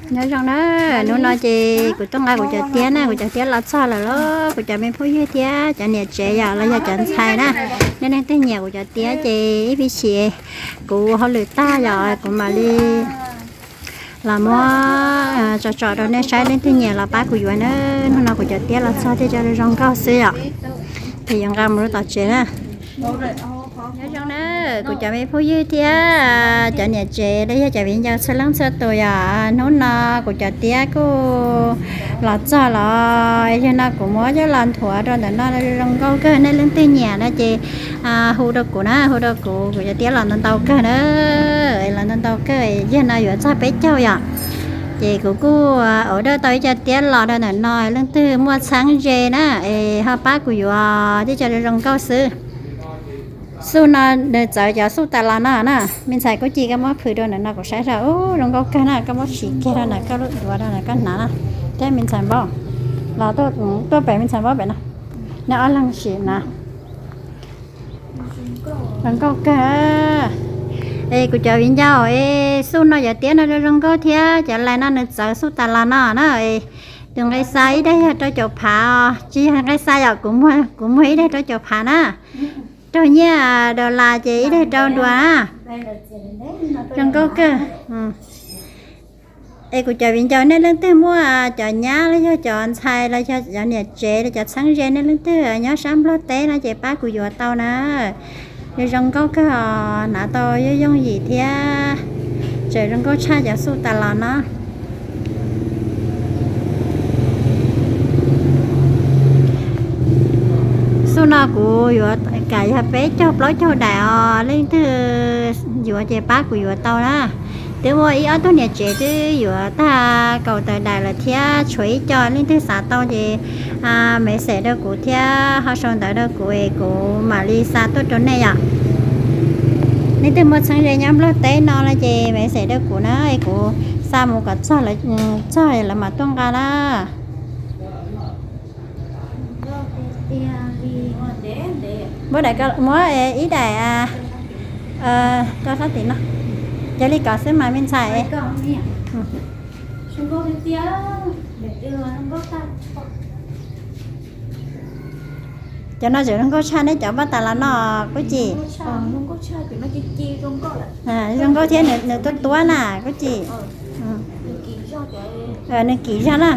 Nyob zoo na, hnub no ces kuv tuaj nqa kuv cov tiab na, kuv cov tiab los txog lawm lauj. Kuv cov me phooj ywg thiab cov niam tsev yom, los yog cov ntxhais na, nej leej twg nyiam kuv cov tiab ces ib pliag kuv hauj lwm tag yom, kuv mam li los muab tso tso rau nej saib, leej twg nyiam los pab kuv yuav na. Hnub no kuv cov tiab los txog thiaj coj zoo nkauj xwb yom. Ces yuav nqa mus rau tom tsev na. Nyob zoo na, kuv cov me phooj ywg thiab cov niam tsev los yog cov viv ncaus txhua leej txhua tus yom, hnub no kuv cov tiab kuj los txog los, yog no kuv muab coj los nthuav rau ntawm no zoo nkauj kawg, nej leej twg nyiam no ces hu rau kuv na, hu rau kuv, kuv cov tiab los ntau ntau kawg na, los ntau ntau kawg, yog no yuav txog peb caug yom. Ces kuv kuj order tau ib co tiab los rau ntawm no, leej twg muaj txheeb ze na es ho pab kuv yuav thiab, cov zoo nkauj xwb. Xuj no nws txawv cov xuj tas los no na. Me ntxhais Kub Ci, koj muab phwm rau ntawm no kuv saib saib, zoo nkauj kawg na, koj muab sim kiag rau ntawm koj lub duav rau ntawm koj hnav na. Thiab me ntxhais Npaub, los tuaj pem me ntxhais Npaub pem no, nej ob leeg sim na. Zoo nkauj kawg. Es kuv cov viv ncaus es xuj no cov tiab no zoo zoo nkauj thiab, cov lais no nws txawv xuj tas los no na. Tus nqe xa ib daim yog rau caum phav os, tsis yog nqe xa yom, kuv muag ib daim rau caum phav na. Raug nyiaj dollar ces ib daim rau duas na. Zoo nkauj kawg. Es kuv cov viv ncaus nej leej twg muaj cov nyab los yog cov ntxhais los yog cov niam tsev los cov txheeb ze nej leej twg nyob sab Nplog teb no ces pab kuv yuav tau na. Zoo zoo nkauj kawg os, hnav tau yooj yooj yim thiab, tseem zoo nkauj tshaj cov xuj tas los no. Xuj no kuv yuav kam yog peb caug plaub caug daim os, leej twg yuav ces pab kuv yuav tau na. Twb muaj ib ob tug niam tsev twb yuav tag kaum tawm daim lawm thiab, tshuav ib co, leej twg xav tau ces message rau kuv thiab ho sau ntawv rau kuv es kuv mam li xa tuaj rau nej yom. Leej twg muaj txheeb ze nyob Nplog teb no no ces message rau kuv na es kuv xa mus kom txog, txog lawv mam tuaj nqa na. Muab daim, muab ib daim rau sab tim no, cia li kom xwb mas me ntxhais. Cov no tseem zoo nkauj tshaj neb cov npaj tas los no, Kub Ci. Zoo nkauj thiab nws tuab tuab na, Kub Ci. Nws kim zog na,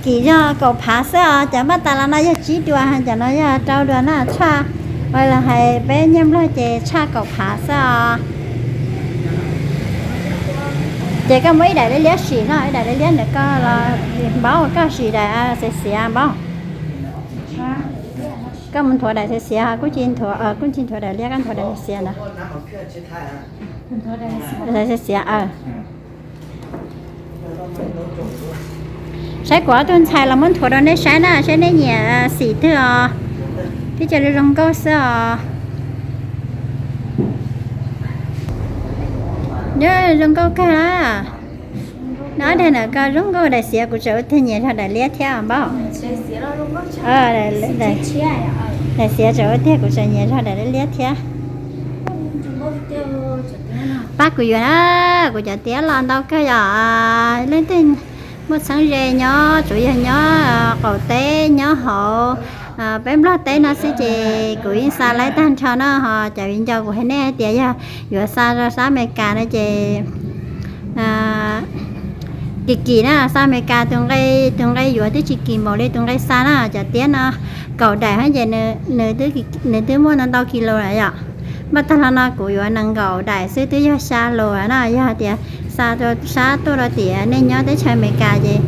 kim zog kaum phav xwb os, cov npaj tas los no yog tsib dua, cov no yog rau dua na, tshaj, los hais peb nyiaj Nplog ces tshaj kaum phav xwb os. Ces koj muab ib daim liab liab sim no, ib daim liab liab ntawm koj los, Npaub, koj sim daim xiav xiav Npaub. Koj mus nthuav daim xiav xiav, Kub Ci nthuav, Kub Ci nthuav daim liab, koj nthuav daim xiav ntawd. Daim xiav xiav. Saib kuv ob tug ntxhais los muab nthuav rau nej saib na, saib nej nyiam xim twg os. Twb cia li zoo nkauj xwb os. Nyob zoo nkauj kawg na. No ob daim ntawm ko zoo nkauj, daim xiav kuv tseem ua tiag nyiam zog daim liab thiab Npaub. Daim xiav tseem ua tiag, kuv tseem nyiam zog daim liab liab thiab. Pab kuv yuav na, kuv cov tiab los ntau kawg yom. Leej twg muaj txheeb ze nyob, tsuas yog nyob qaum teb nyob hauv peb Nplog teb no xwb ces kuv yeej xa laib tag nrho no ho. Cov viv ncaus, kuv hais nej hais tias yog yuav xa rau sab Amelikas no ces kim kim na, xa Amelikas tus nqe, tus nqe yuav twb tsis kim npaum li tus nqe xa na. Cov tiab no kaum daim hab ces nws twb muaj ntau ntau kis lus lawm yom. Npaj tag los no kuv yuav nees nkaum daim xwb twb yog xya lus na. Yog tias xa rau sab tuaj rau tias nej nyob teb chaws Amelikas ces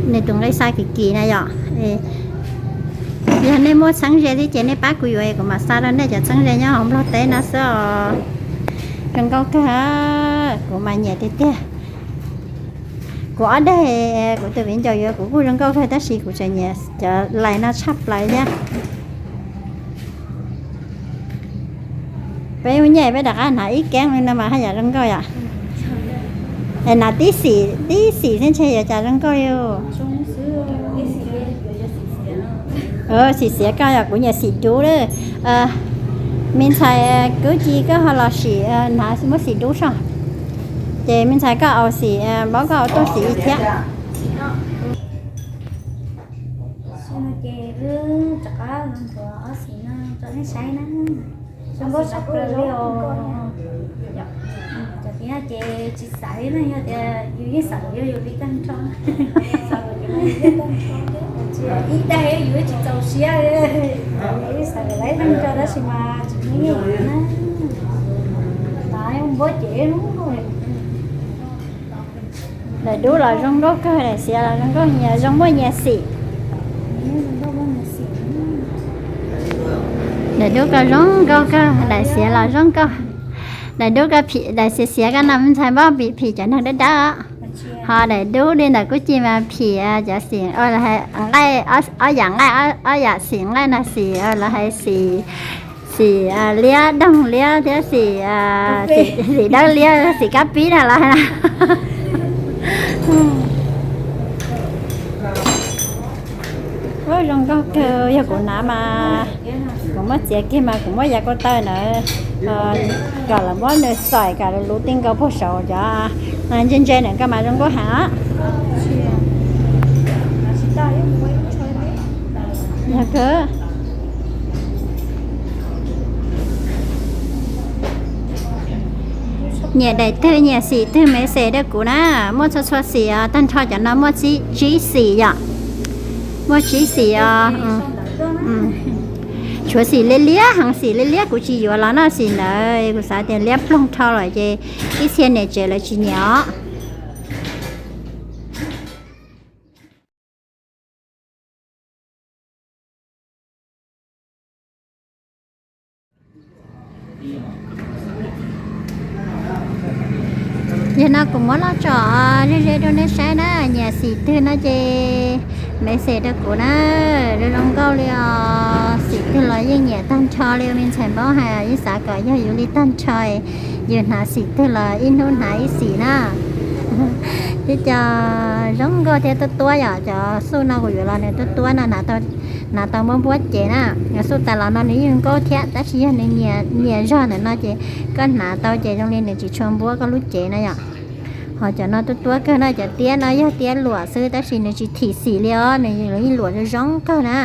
nws tus nqe xa kim kim na yom. Yog nej muaj txheeb ze thiab ces nej pab kuv yuav es kuv mam xa rau nej cov txheeb ze nyob hauv Nplog teb no xwb os. Zoo nkauj kawg, kuv mas nyiam tiag tiag. Kuv ob daim kuv tus viv ncaus yuav kuv kuj zoo nkauj kawg tab sis kuv tseem nyiam cov lais no tshaj plaws thiab. Peb ua nyiaj peb rov qab hnav ib keeb li no mas haj yam zoo nkauj yom. Hnav tib xim, tib xim xwb ntshe yuav cas zoo nkauj li. Xim xiav koj yog kuv nyiam xim dub lawm. Me ntxhais Kub Ci, koj ho los sim, hnav muab xim dub soj. Ces me ntxhais koj au xim, npaub koj au tuaj xim thiab. Ces wb rov qab los nthuav ob xim no rau nej saib na. Zoo nkauj tshaj plaws li os. Cov tiab ces tsis xav li na, yog tias yus yeej xav kom yog yus li tag nrho. Ib tag yus tsis txaus siab li, xav kom lawv tag nrho tab sis mas tsis muaj yeej na. Npuab cev. Daim dub los zoo nkauj kawg, daim xiav los zoo nkauj, nyias zoo muaj nyias xim. Daim dub koj zoo nkauj kawg, daim xiav los zoo nkauj. Daim dub koj phim, daim xiav xiav koj no me ntxhais npaub, phim cov neeg dawb dawb. Ho daim dub li ntawm Kub Ci mas phim cov xim nqaij, ob yam nqaij, ob yam xim nqaij no xim los hais xim, xim liab doog liab thiab xim, xim dawb liab, xim kab pib na los. Zoo nkauj kawg, yog kuv hnav mas kuv muab txiav kiag mas kuv muab yav ko taw ntawd kom lawv muab nws xoim kom luv ti nkaus puag saum cov ntse ntse ntawm ko mas zoo nkauj heev. Yog kawg. Nyiam daim twg nyiam xim twg message rau kuv na. Muaj txhua txhua xim os, tag nrho cov no muaj tsib xim yom. Muaj tsib xim os. Tshuav xim liab liab heev, xim liab liab kuv tsis yuav los no, xim ntawd kuv xav tias liab ploog dhau lawm ces ib txhia niam tsev lawv tsis nyiam os. Yog no kuv muab loj tsom ze ze rau nej saib na, nyiam xim twg no ces message rau kuv na. Zoo zoo nkauj li os, xim twg los yeej nyiam tag nrho li. Me ntxhais npaub hais yeej xav kom yog yus li tag nrho, yus hnav xim twg los ib hnub hnav ib xim na. Tib co zoo nkauj thiab tuab tuab yom, cov xuj no kuv yuav los nws tuab tuab no, hnav tau npuab npuab cev na. Xuj tas los no nws yeej nkauj thiab tab sis yog nws nyias zog ntawm no ces koj hnav tau ces zoo li nws tsis tshua npuab koj lub cev na yom. Ho cov no tuab tuab kawg na, cov tiab no yog tiab luam xwb tab sis nws tsis thim xim li os, nws yeej luam zoo zoo kawg na.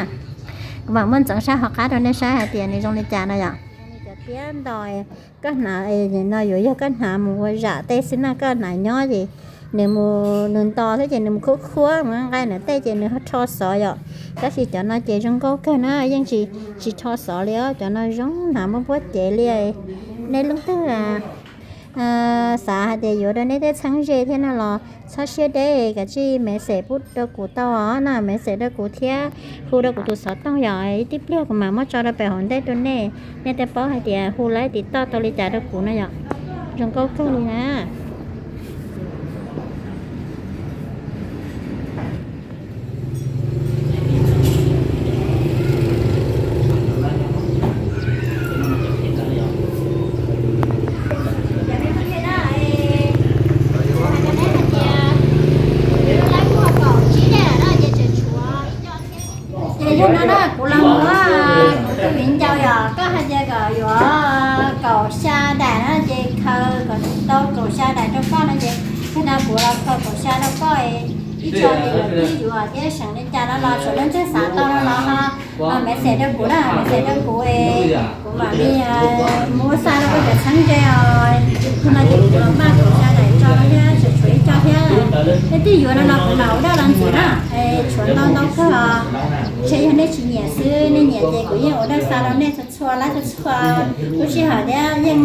Kuv mam muab ntxeev sab hauv qab rau nej saib hais tias nws zoo li cas no yom. Cov tiab nto, koj hnav no yuav yog koj hnav mus ua zam tej xwb na, koj hnav nyob ces nws mus nws nto xwb ces nws mus khuab khuab mus nqa nws tej ces nws rho xov yom. Tab sis cov no ces zoo nkauj kawg na, yeej tsis tsis rho xov li os, cov no zoo hnav npuab npuab cev li. Nej leej twg xav hais tias yuav rau nej tej txheeb ze thiab no los txhob siab deb, kav tsij message pub rau kuv tau os na, message rau kuv thiab hu rau kuv tus xov tooj yom, ib tib pliag kuv mam muab tso rau pem hauv ntej rau nej, nej thiaj paub hais tias hu lawv tiv toj tau li cas rau kuv no yom. Zoo nkauj kawg li na. Ces yog no na kuv los mus, kuv tus viv ncaus yom, koj hais tias kom yuav kaum xya daim na ces khaws kom tau kaum xya daim rau koj no ces yog no kuv los khaws kaum xya rau koj, ib tso ces yuav tib yuav thiab seem li cas no los tsuav leej twg xav tau no los ho message rau kuv na, message rau kuv, kuv mam li mus ua xa rau koj cov txheeb ze os. No ces kuv los npaj kaum xya daim tso no thiab, tshuav ib co thiab. Nej twb yuav no los kuv mam ua dab los ntxiv na, tshuav ntau ntau kawg os. Ntshe yog nej tsis nyiam xwb, nej nyiam ces kuv yeej ua dab xa rau nej txhua txhua lab txhua txhua lub sij hawm thiab yeej,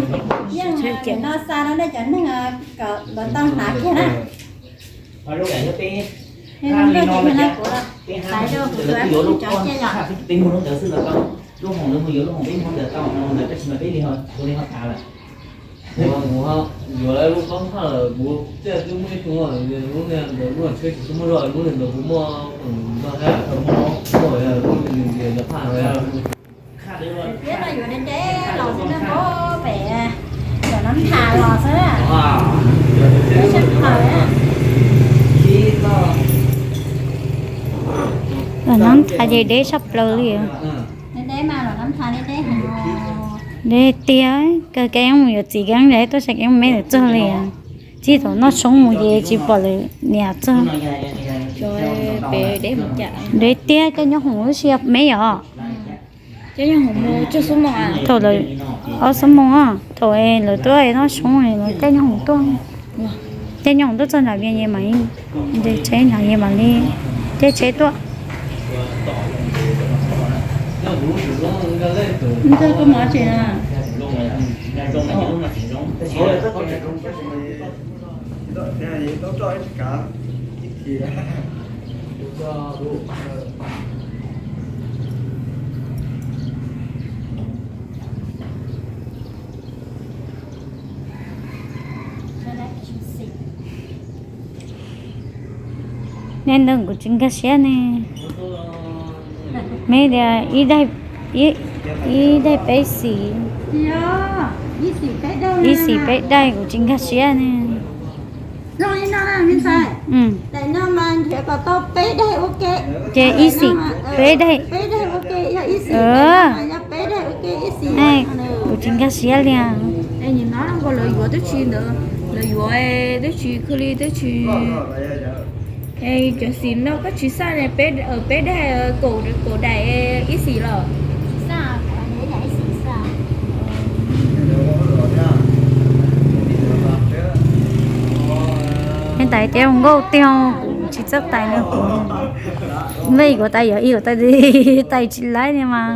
yeej no xa rau nej cov neeg kom lawv tau hnav kiag na. Yog no kuv los xaiv rau kuv tus ab tug cov cia yom. Yuav lub qab haj kuv tej twb muaj ib tug, lub niag ntawd lub tsheb tsis muaj zog, lub niag ntawd kuv muaj no thiab, muaj lub niag yog phaj no. Tiab no yuav deb deb los xwb na, pem Los Nab Thas los xwb. Los Nab Thas ces deb tshaj plaws li. Deb deb mas Los Nab Thas deb deb heev. Deb tiag, kawg keeb mus yuav txiv keeb, tuaj saib keeb me txog li. Txij thaum noj tshoob mus ces tsis pom lawv niam txog. Deb tiag, caij nyob hoom lub sij hawm me yom. Thaum lawv, ob xuab moos, thaum lawv tuaj noj tshoob lawv caij nyob hoom tuaj. Caij nyob hoom tuaj txog nram Vias Nyes mam li, nce tsheb nram Vias mam li caij tsheb tuaj. Neb ntawd kuv tsis nkag siab ne. Meb tias ib daim peb xim, ib xim peb daim kuv tsis nkag siab ne. Ces ib xim peb daim. Kuv tsis nkag siab li. Lawv yuav twb tsis ntawd, lawv yuav twb tsis khwj li twb tsis. Cov xim no koj tsis xaj ne, peb daim, kaum daim ib xim los. Neb tais tias nkauj tiag, kuv tsis txawj tais li. Vej kuv tais yog ib kuv tais, tais tsis laib li mas.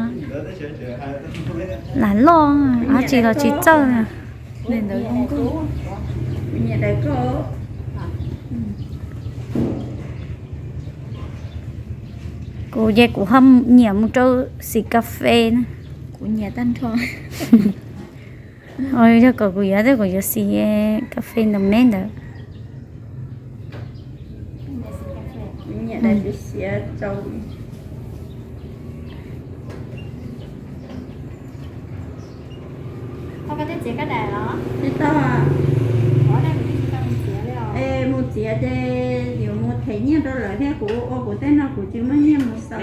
Lam loj, dab tsi los tsis txawj. Kuv ces kuv ho nyiam mus rau xim kas fes na. Kuv nyiam tag nrho. Yog kom kuv yuav, kuv yuav xim kas fes ntawm me ntawd. Mus txiav ces yuav mus them nyiaj rau lawv thiab, kuv ua kuv tej no kuv tsis muaj nyiaj mus xaws.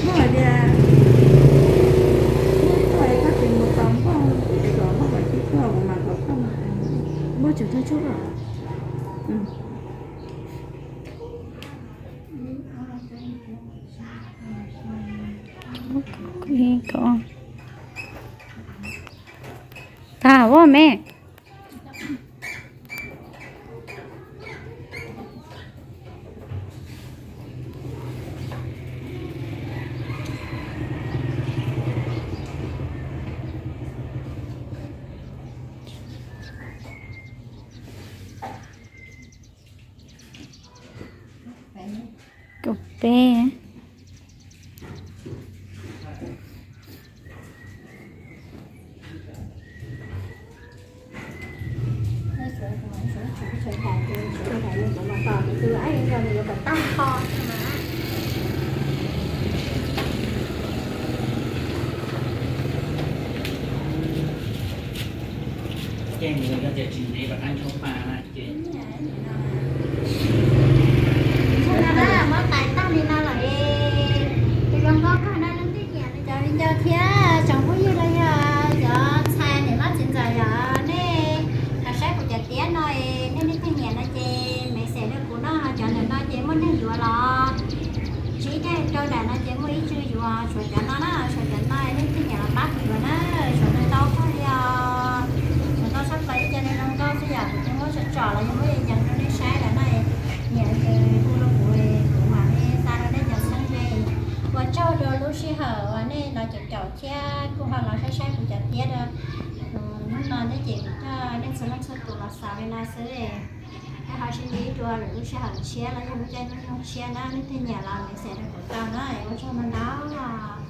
Muaj hais tias, muaj tuaj koj tsis mus tos npauj, kuv tsis kom npauj kom tib tuaj kuv mam kom koj mus. Npauj tseem thawj tshuaj. Tag ua me. Kaum peb. Ces nws yog tias tsis ntev kom qab ntshoo mas ces. Muab tais tag li no lawm, tus zoo nkauj kawg no leej twg nyiam cov viv ncaus thiab tsoom phooj ywg los yog cov ntxhais niam hlob txiv ntxawm yog nej los saib kuv cov tiab no, nej leej twg nyiam no ces message rau kuv no, cov ntawm no ces muaj neeg yuav los tsib caug rau daim no ces muaj ib tsug yuav, tshuav cov no na, tshuav cov no leej twg nyiam los pab kuv yuav na, tshuav ntau ntau kawg li os. Tshuav ntau tshaj plaws ib co neeg zoo nkauj xwb yom, kuv twb muab tsom tsom los yog muab yees rau nej saib lawm na. Nyiam ces hu rau kuv, kuv mam li xa rau nej cov xeeb ze. Ua tsaug rau lub sij hawm uas nej los caum caum thiab kuj ho los saib saib kuv cov tiab rau. Hnub no nej ces kuv coj nej txhua leej txhua tus los xaus li no xwb. Nej ho sib ntsib dua lwm lub sij hawm tshiab los yog lub caij nyoog tshiab na, leej twg nyiam los message rau kuv tau na, ua tsaug ntau ntau.